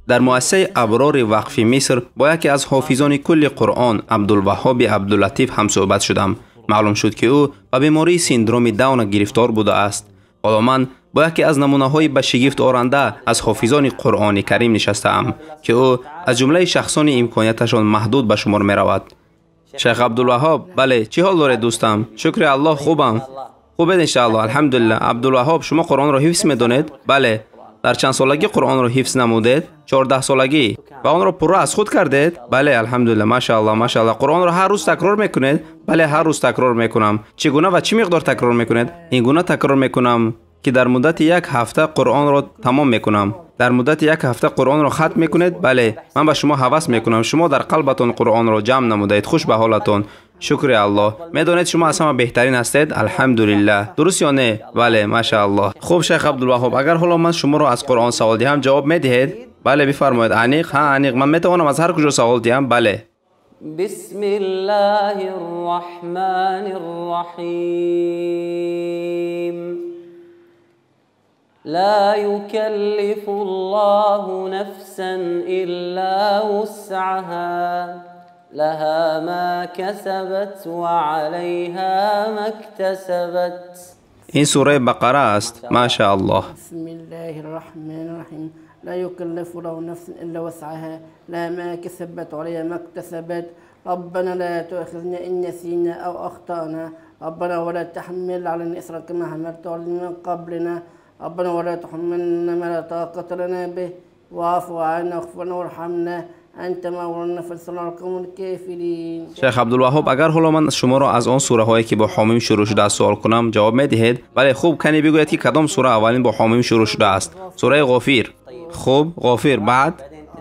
Дар муассисаи Аброри Вақфи Миср бо яке аз ҳофизони кулли Қуръон Абдулваҳҳоби Абдуллатиф ҳамсӯҳбат шудам. Маълум шуд, ки ӯ ба бемории синдроми Дауна гирифтор будааст. Ҳоло ман бо яке аз намунаҳои ба шигифт оранда аз ҳофизони Қуръони Карим нишастаам, ки ӯ аз ҷумлаи шахсони имконияташон маҳдуд ба шумор меравад. Шайх Абдулваҳҳоб, бале, чӣ ҳол доред дӯстам? Шукри Аллоҳ, хубам. Хубед иншааллоҳ, алҳамдулиллаҳ. Абдулваҳҳоб, шумо Қуръонро ҳифз медонед? Бале. Дар чанд солагӣ Қуръонро ҳифз намудед? 14 солагӣ. Ва онро пурра аз худ кардед? Бале, алҳамдулиллаҳ, машааллоҳ, машааллоҳ. Қуръонро ҳар рӯз такрор мекунед? Бале, ҳар рӯз такрор мекунам. Чӣ гуна ва чӣ миқдор такрор мекунед? Ин гуна такрор мекунам, ки дар муддати як ҳафта Қуръонро тамом мекунам. Дар муддати як ҳафта Қуръонро хатм мекунед? Бале. Ман ба шумо ҳавас мекунам. Шумо дар қалбатон Қуръонро ҷамъ намудаед. Хуш ба ҳолатон. Шукри Аллоҳ. Медонед шумо аз ҳама беҳтарин ҳастед? Алҳамдулиллаҳ. Дуруст ё не? Бале, машааллоҳ. Хуб, шайх Абдулваҳҳоб, агар ҳоло ман шуморо аз Қуръон савол диҳам, ҷавоб медиҳед? Бале, бифармоед. Аниқ? Ҳа, аниқ. Ман метавонам аз ҳар куҷо савол диҳам? Бале. Бисмиллаҳир роҳманир роҳим. لا يكلف الله نفسا إلا وسعها لها ما كسبت وعليها ما اكتسبت. این سوره بقره است. ماشاءالله. بسم الله الرحمن الرحیم. لا يكلف الله نفسا إلا وسعها لها ما كسبت وعليها ما اكتسبت. ربنا لا تؤاخذنا إن نسينا أو أخطأنا. ربنا ولا تحمل علينا إصرا كما حملته على من قبلنا. ربنا ولا تحملنا ما لا طاقة لنا به واعف عنا واغفر لنا وارحمنا أنت مولانا فانصرنا على القوم الكافرين. شیخ عبدالوهاب، اگر حالا من شما را از آن سوره هایی که با حامیم شروع شده است سوال کنم جواب میدهید؟ بله. خوب، کنی بگوید که کدام سوره اولین با حامیم شروع شده است؟ سوره غافیر. خوب، غافیر.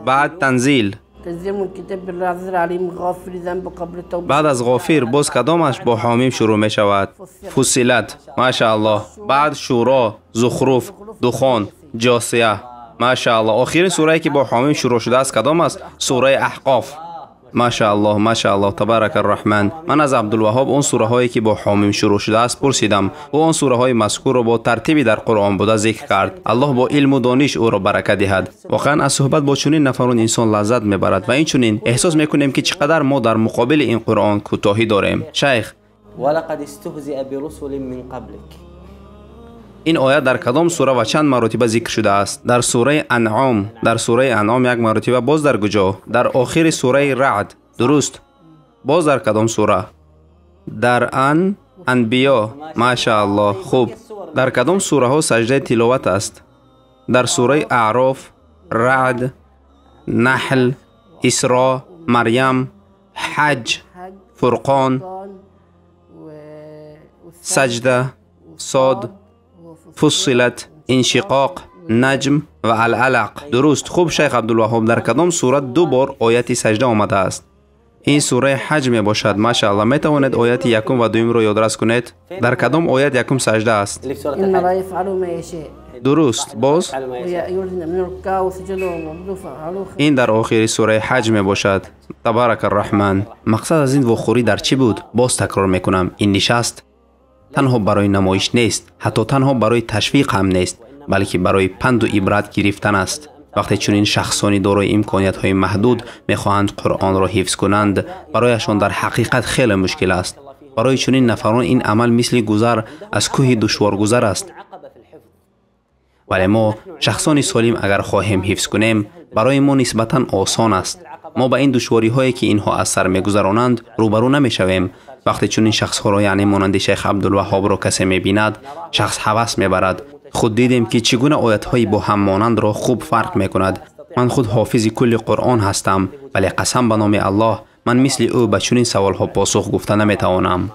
بعد تنزیل. تنزیل الكتاب العزیز العلیم غافر ذنب قبل التوبه. بعد از غافیر باز کدامش با حامیم شروع می شود؟ فصلت. ماشاءالله. بعد شورا، زخرف، دخان، جاسیه. ماشاءالله. آخرین سوره که با حامیم شروع شده است کدام است؟ سوره احقاف. ماشاءالله، ماشاءالله، تبارک الرحمن. من از عبدالوهاب اون سوره هایی که با حامیم شروع شده است پرسیدم. او آن سوره های مذکور را با ترتیبی در قرآن بوده ذکر کرد. الله با علم و دانش او را برکت دهد. واقعا از صحبت با چنین نفران انسان لذت میبرد و این چنین احساس میکنیم که چقدر ما در مقابل این قرآن کوتاهی داریم. شیخ، ولقد استهزئ برسل من قبلک. این آیه در کدام سوره و چند مرتبه ذکر شده است؟ در سوره انعام. در سوره انعام یک مرتبه. باز در کجا؟ در آخر سوره رعد. درست. باز در کدام سوره؟ در انبیا. ماشاءالله. خوب، در کدام سوره ها سجده تلاوت است؟ در سوره اعراف، رعد، نحل، اسراء، مریم، حج، فرقان، سجده، صاد، فصلت، انشقاق، نجم و العلق. درست. خوب شیخ عبدالوهاب، در کدام سوره دو بار آیت سجده آمده است؟ این سوره حج می باشد. ماشاءالله. می توانید آیت یکم و دوم را یادرس کنید؟ در کدام آیت یکم سجده است؟ درست. باز این در آخر سوره حج می باشد. تبارک الرحمن. مقصد از این واخوری در چی بود؟ باز تکرار میکنم، این نشست تنها برای نمایش نیست، حتی تنها برای تشویق هم نیست، بلکه برای پند و عبرت گرفتن است. وقتی چنین شخصانی دارای امکانیت‌های محدود می‌خواهند قرآن را حفظ کنند، برایشان در حقیقت خیلی مشکل است. برای چنین نفران این عمل مثل گذر از کوه دشوارگذر است. ولی ما شخصان سالم اگر خواهیم حفظ کنیم، برای ما نسبتاً آسان است. ما به این دشواری‌هایی که اینها از سر می‌گذرانند روبرو نمی‌شویم. وقتی چنین شخص‌ها را، یعنی مانند شیخ عبدالوهاب را کسی می‌بیند، شخص هوس می‌برد. خود دیدیم که چگونه آیت‌های با هم مانند را خوب فرق می‌کند. من خود حافظ کل قرآن هستم، ولی قسم به نام الله من مثل او به چنین سوال‌ها پاسخ گفته نمی‌توانم.